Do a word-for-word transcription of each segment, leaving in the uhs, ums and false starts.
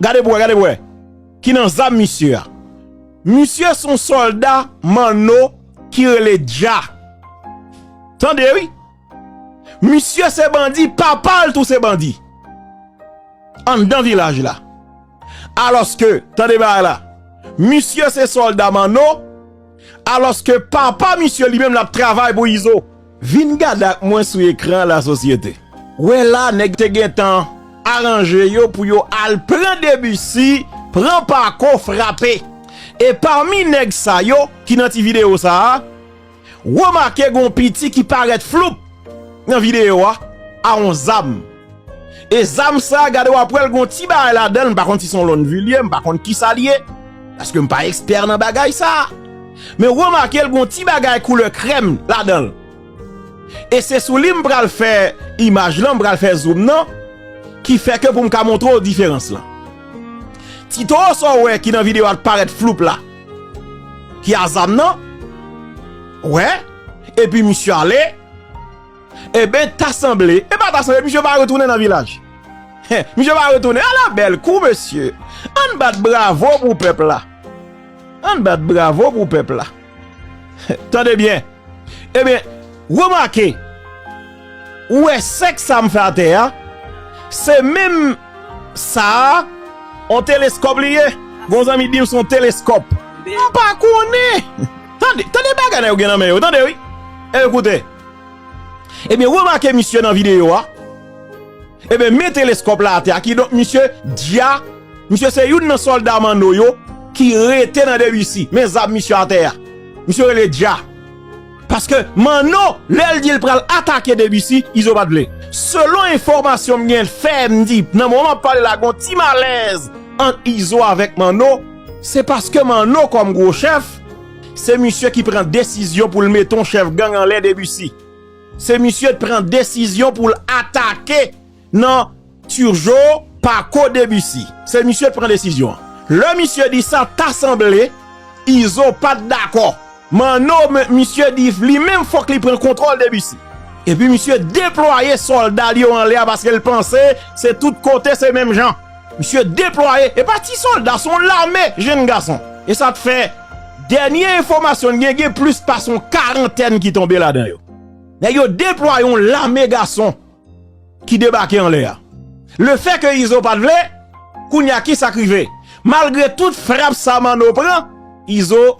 Gade pou wè, gade pou wè. Ki nan zam misye a. Misye se yon sòlda Manno ki rele Dja. Tande wi. Misye se bandi, papa l tou se bandi. Anndan vilaj la. Alòske, tande bagay la. Misye se sòlda Manno. Alòske papa misye li menm l ap travay pou Izo. Vin gade ak mwen sou ekran la sosyete. Wè la, nèg te gentan aranje yo pou yo al pran Debussy, pran Paco, frape. E pami nèg sa yo ki nan ti videyo sa a, remake gon piti ki parèt floup nan videyo a, a yon zam. E zam sa, gade w ap wè l gon ti bagay ladan l, m pa konn si se yon lonn vilye, m pa konn kisa l ye, paske m pa ekspè nan bagay sa. Men remake l gon ti bagay koulè krèm ladan l. E se sou li m pral fè imaj lan, m pral fè zoom nan, ki fè ke pou m ka montre w diferans lan. Ti towo sa w wè ki nan videyo a t parèt floup la, ki a zam nan, wè, epi misye ale, Eben, ta sanble, e pa ta sanble, misye pa retounen nan vilaj. Misye pa retounen. Ala bèl kou, mesye. Ann bat bravo pou pèp la. Ann bat bravo pou pèp la. Tande byen. Eben, remake, ou wè sèk sa m fè atè a, se menm sa a, on teleskòp li ye. Gon zanmi di m se on teleskòp. M pa konnen. Tande, tande bagay nan yo gen nan men yo, tande wi. E koute. Ebyen, remake misye nan videyo a. Ebyen, men teleskòp la atè a. Kidonk, misye Dja, misye se youn nan sòlda Manno yo ki rete nan Debussy. Men zam misye atè a. Misye rele Dja. Paske Manno, lè l di l pral atake Debussy, Izo pa t vle. Selon enfòmasyon m gen fè m di, nan moman m ap pale la, gon ti malèz ant Izo avèk Manno, se paske Manno kòm gwo chèf, se misye ki pran desizyon pou l mete yon chèf gang anlè Debussy. Se misye t pran desizyon pou l atake nan Turgeau, Paco, Debussy. Se misye t pran desizyon an. Lè misye di sa, ta sanble Izo pa t dakò. Manno, men, misye di li menm fòk li pran kontwòl Debussy. Epi misye deplwaye sòlda l yo anlè a paske l panse se tout kote se menm jan. Misye deplwaye, e pa ti sòlda, se yon lame jenn gason. E sa t fè, dènye enfòmasyon n gen, gen plis pase yon karantèn ki tonbe ladan yo. Nèg yo deplwaye yon lame gason ki debake anlè a. Lefètke Izo pa t vle, kounye a kisa k rive? Malgre tout frap sa Manno pran, Izo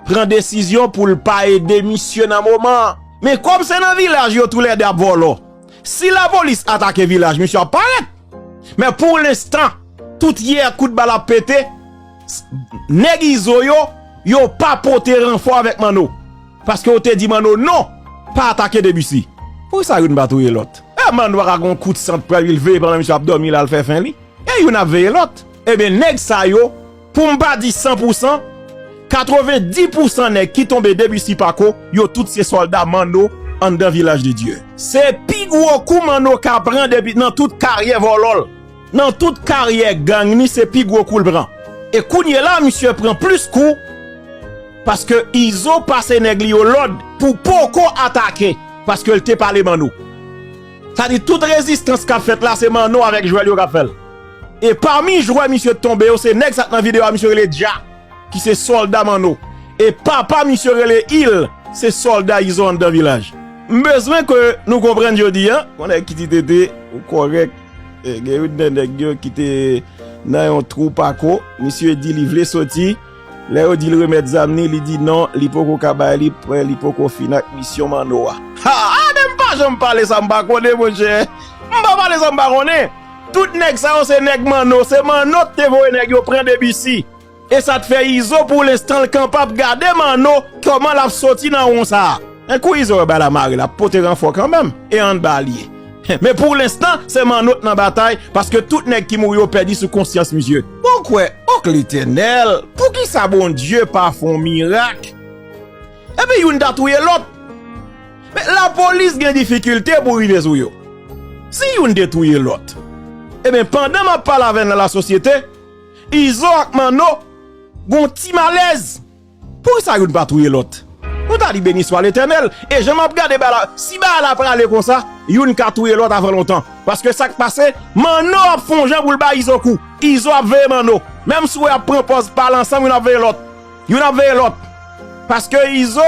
pran desizyon pou l pa ede misye nan moman an. Men kòm se nan vilaj yo toulède ap vòlò, si lapolis atake vilaj, misye ap parèt. Men pou lenstan, tout yè kout bal ap pete, s-, nèg Izo yo, yo pa pote ranfò avèk Manno. Paske yo te di Manno non, pa atake Debussy. Poukisa youn pa touye lòt? E Manno pa ka gon kout sant pral veye pandan misye ap dòmi la, l fè fen li. E youn ap veye lòt. Ebyen, nèg sa yo, pou m pa di san pou san, katrevenndis pou san nèg ki tonbe Debussy Paco, yo tout se sòlda Manno anndan Vilaj de Dye. Se pi gwo kou Manno ka pran depi nan tout karyè vòlò l. Nan tout karyè gang ni, se pi gwo kou l pran. E kounye la, misye pran plis kou, paske Izo pase nèg li yo lòd pou poko atake, paske l te pale Manno. Sa di tout rezistans k ap fèt la, se Manno avèk jwè l yo k ap fè l. E pami jwè misye t tonbe yo, se nèg sa k nan videyo a, misye rele Dja, ki se sòlda Manno. E papa misye rele Il, se sòlda Izo anndan Vilaj. M bezwen ke nou konprann jodi a, yon nèg ki ti tete, ou kòrèk, e, gen youn nan nèg yo ki te nan yon twou Paco, misye di li vle soti, lè yo di l remèt zam ni, li di non, li poko ka bay li, pwen li poko fin ak misyon Manno a. Ha! A, men m pa janm pale sa m pa konnen, monchè. M pa pale sa m pa konnen. Tout nèg sa yo se nèg Manno, se Manno ki te voye nèg yo pran Debussy. E sa t fè Izo pou lenstan l kanpe ap gade Manno kòman l ap soti nan won sa a. Men kou Izo wè bagay la mare, l ap pote ranfò kanmenm. E anndan l ye. Men pou lenstan, se Manno k nan batay, paske tout nèg ki mouri yo pèdi sou konsyans misye. Bon kwè, ok Letènèl, poukisa Bondye pa fè yon mirak? Epi youn ta touye lòt. Men lapolis gen difikilte pou rive sou yo. Si youn te touye lòt, ebyen, pandan m ap pale avè n nan lasosyete, Izo ak Manno gon ti malèz. Poukisa youn pa touye lòt? Nou ta di beni swa Letènèl. E jan m ap gade bagay la, si bagay la prale konsa, youn ka touye lòt avan lontan. Paske sa k pase, Manno ap fè yon jan pou l bay Izo kou. Izo ap veye Manno. Menm si w wè y ap pran pòz pale ansanm, youn ap veye lòt. Youn ap veye lòt. Paske Izo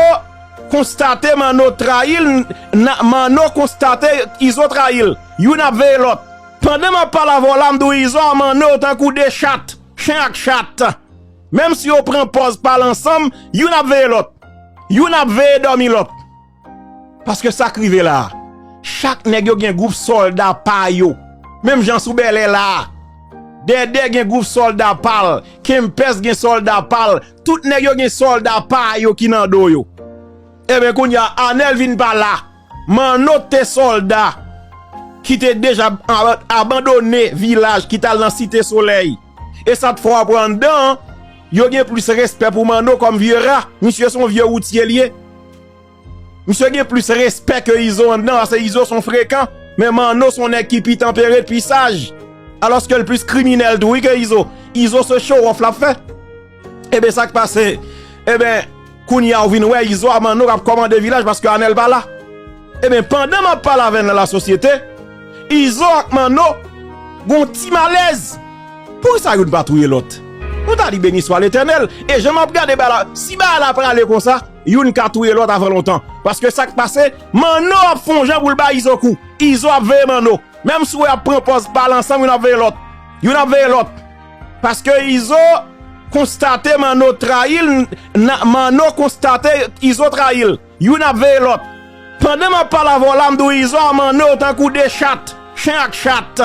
konstate Manno trayi l, n-, na-, Manno konstate Izo trayi l. Youn ap veye lòt. Pandan m ap pale avè w la, m di w Izo ak Manno yo tankou de chat, chen ak chat. Menm si yo pran pòz pale ansanm, youn ap veye lòt. Youn ap veye dòmi lòt. Paske sa k rive la a, chak nèg yo gen gwoup sòlda pa yo. Menm jan sou bèlè la a, Dèdè gen gwoup sòlda pa l, Kenpès gen sòlda pa l, tout nèg yo gen sòlda pa yo ki nan do yo. Ebyen, kounye a, Anèl vin pa la. Manno te sòlda ki te deja ab-, abandone vilaj, ki t al nan Site Solèy. E sa t fè w ap wè anndan an, yo gen plis respè pou Manno kòm vye ra. Misye se yon vye woutye li ye. Misye gen plis respè ke Izo anndan, paske Izo se yon frekan, men Manno se yon nèg ki pi tanpere, pi saj. Alòske l plis kriminèl tou, wi, ke Izo. Izo se show off l ap fè. Ebyen, sa k pase? Ebyen, kounye a, ou vin wè Izo ak Manno k ap kòmande vilaj paske Anèl pa la. Ebyen, pandan m ap pale avè n nan lasosyete, Izo ak Manno gon ti malèz. Poukisa youn pa touye lòt? Nou ta di, beni swa Letènèl. E jan m ap gade bagay la, si bagay la prale konsa, youn ka touye lòt avan lontan. Paske sa k pase, Manno ap fè yon jan pou l bay Izo kou. Izo ap veye Manno. Menm si w wè y ap pran pòz pale ansanm, youn ap veye lòt. Youn ap veye lòt. Paske Izo konstate Manno trayi l, na-, Manno konstate Izo trayi l. Youn ap veye lòt. Pandan m ap pale avè w la, m di w Izo ak Manno yo tankou de chat, chen ak chat.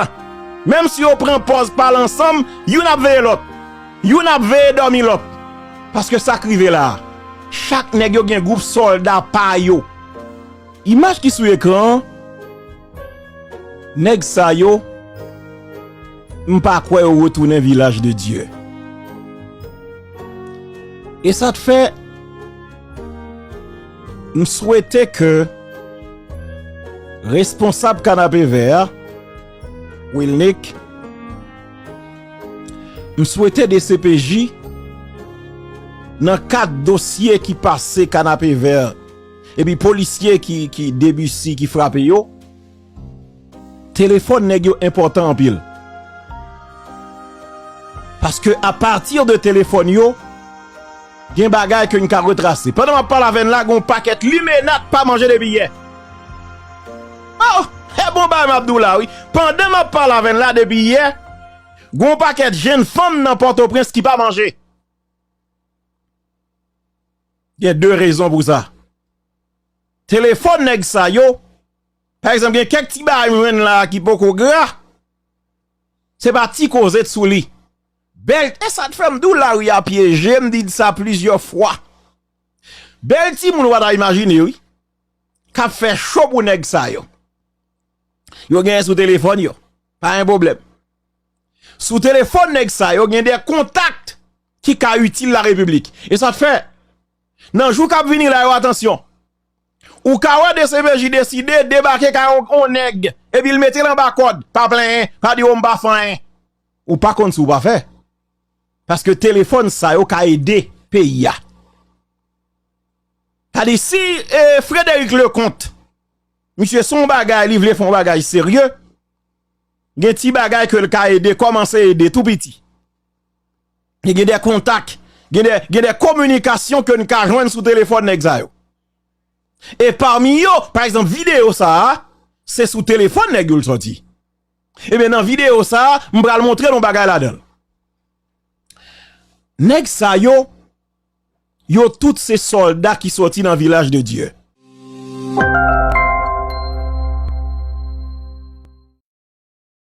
Menm si yo pran pòz pale ansanm, youn ap veye lòt. Youn ap veye dòmi lòt. Paske sa k rive la a, chak nèg yo gen gwoup sòlda pa yo. Imaj ki sou ekran an, nèg sa yo, m pa kwè yo retounen Vilaj de Dye. E sa t fè, m swete ke responsab Kanapevè a, Wilnick, m swete D C P J, nan kad dosye ki pase Kanapevè, epi polisye ki, ki Debussy ki frape yo, telefòn nèg yo enpòtan anpil. Paske apati de telefòn yo, gen bagay ke n ka retrase. Pandan m ap pale avè n la, gen yon pakèt limena k pa manje depi yè. Oh, e bon bagay m ap di w la, wi. Pandan m ap pale avè n la depi yè, gen yon pakèt jenn fanm nan Pòtoprens ki pa manje. Gen de rezon pou sa. Telefòn nèg sa yo, pa egzanp, gen kèk ti bagay m jwenn la ki poko gra. Se pa ti koze t sou li. Bèl, e sa t fè m di w lari a pyeje, m di sa plizyè fwa. Bèl timoun w pa ta imajine, wi, k ap fè cho pou nèg sa yo. Yo genyen sou telefòn yo. Pa gen pwoblèm. Sou telefòn nèg sa yo, gen de kontak ki ka itil larepiblik. E sa t fè, nan jou k ap vini la yo, atansyon. Ou ka wè D C P J deside debake kay yon, yon nèg, epi l mete l anba kòd, pa plenyen, pa di, "O, m pa fè anyen." Ou pa konn si w pa fè. Paske telefòn sa yo ka ede peyi a. Sa di, si, eh, Frédéric Leconte, misye se yon bagay, li vle fè yon bagay serye, gen ti bagay ke l ka ede, kòmanse ede tou piti. E gen de kontak, gen de, gen de kominikasyon ke n ka jwenn sou telefòn nèg sa yo. E pami yo, pa egzanp, videyo sa a, se sou telefòn nèg yo l sòti. Ebyen, nan videyo sa a, m pral montre nou bagay ladan l. Nèg sa yo, yo tout se sòlda ki sòti nan Vilaj de Dye.